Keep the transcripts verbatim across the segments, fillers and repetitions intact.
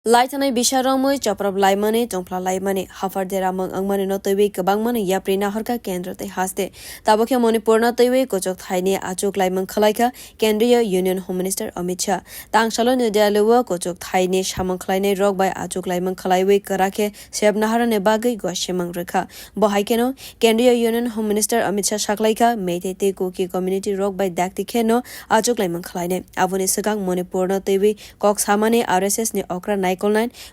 Laithanai bisa romwi choprop laimani, tongphla laimani, haphar deramung wngmani no twiwi kwbangmani yapri nahorkha kendro tei haste. Tabukhe Manipur no twiwi kuchuk thaini achuk laimung khwlaikha Kendriya Union Home Minister Amit Shah. Tangsalo New Delhi o kuchuk thaini samung khwlainai rok bai achuk laimung khwlaiwi kwrakhe sep naharani bagwi gwasimung rwkha. Bo hai kheno Kendriya Union Home Minister Amit Shah saklaikha, Meitei tei Kuki community rok bai dakti kheno achuk laimung khwlainai. Aboni swkang Manipur no twiwi kok samani R S S ni okra naikolnai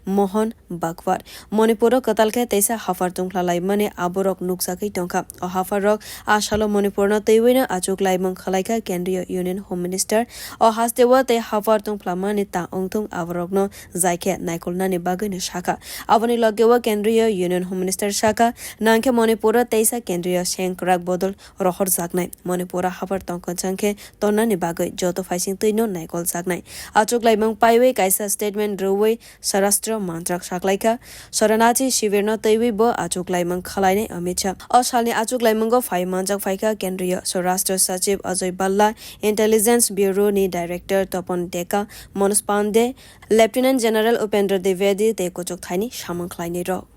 Mohan Bhagwat. Manipur o kwtal khe teisa haphar tongphla laimani aborok nukjagwi tongkha. O haphar rok a salo Manipur no twiwi no achuk laimung khwlaikha Kendriya Union Home Minister. O haste o tei haphar tongphla mani ta wngthung aborok no jai khe naikolnani bagwi no sakha. Aboni loge o Kendriya Union Home Minister sakha, nangkhe Manipur o teisa Kendriya seng kwrak bodol rohorjaknai. Manipur o haphar tongkwchang khe tonnani bagwi joto phaising twi no naikoljaknai. Achuk laimung paiwi kaisa statement rwui Swarashtra Mantrak saklaikha, Sharanarthi shibir no twiwi bo achuk laimung khwlainai Amit Shah. O salni achuk laimungo phai manjak phaikha Kendriya Swarashtra Sachiv Ajay Bhalla, Intelligence Bureau ni Director Tapan Deka, Manoj Pandey, Lieutenant General Upendra Dwivedi tei kuchuk thaini samung khwlainai rok.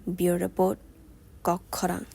Bureau Report, Kokkhorang.